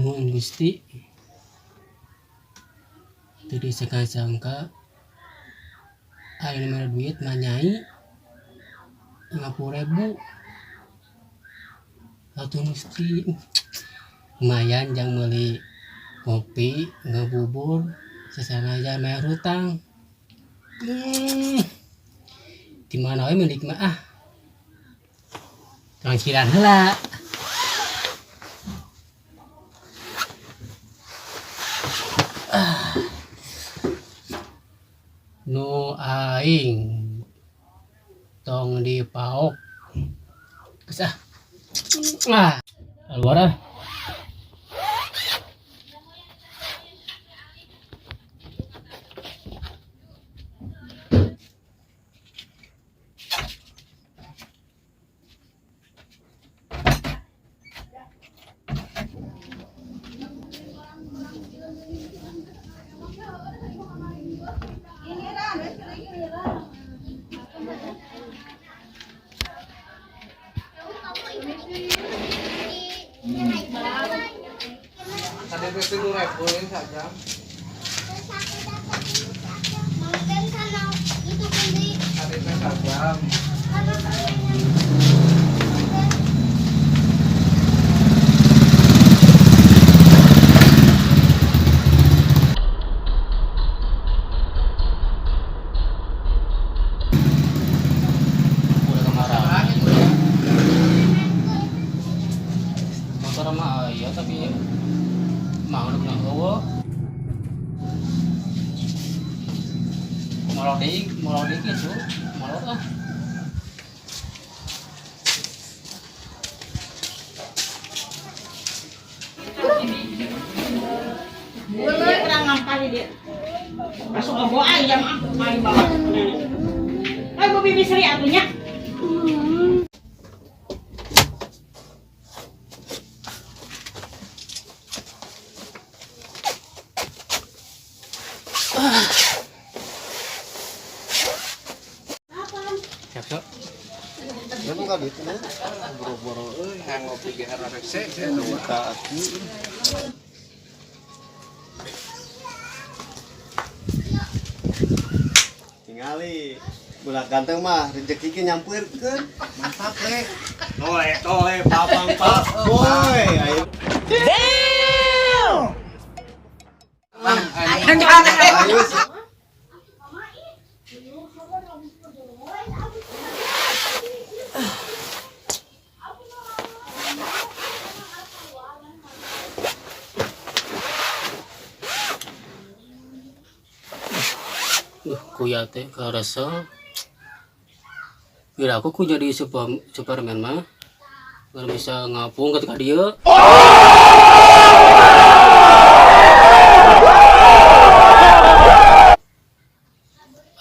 Nuhun Gusti. Teu disangka-sangka aya nu mere duit mah nyai 50.000. Atuh Gusti, lumayan jang meuli ngopi, ngabubur, sasana aja bayar hutang. Di mana we milik mah ah. Cangciran heula. Ah. Nu aing tong dipaok. Geus ah. Ah, keluar ah. Tadi teh 3.000 ini saja. Tadi teh sajam. Udah kemarahan. Motor mah aya tapi mah udah eueuh. Molor deui, molor deui kitu. Molor ah. Kurang ngampah dia. Masuk ke goa ya mah main bawa. Eh, Bu Bibi Sri atunya. Siap, sok. Ya buka gitu nya. Boro-boro euy. Yang ngopi ge rese. Buka aki. Tingali. Budak ganteng mah rezeki ge nyampeurkeun. Mantap le. Tole tole papang pak boy. Ayo. Ayo. Kuya teh karasa. Kira aku ku jadi Superman mah. Nggak bisa ngapung ketika dia.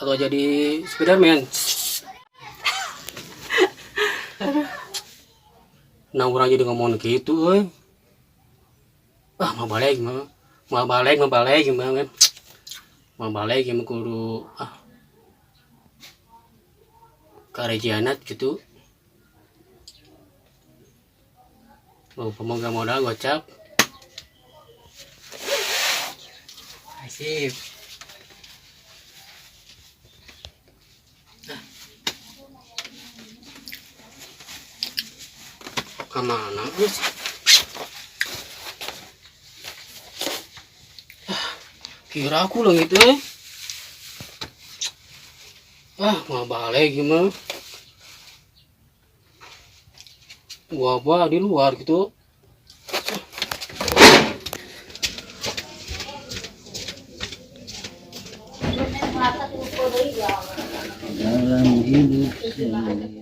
Atau jadi Spiderman. Nah, orang jadi ngomong gitu, euy. Ah, mau balik mah. Mau balik, mau balik gimana kan? Mau balik gimana kudu ah. Karejianat gitu. Oh, pemoga modal gocap. Asip. Kemana guys? Kira aku loh gitu. Ah, mau balik gimana? Gua apa di luar gitu. Dalam hidup ini.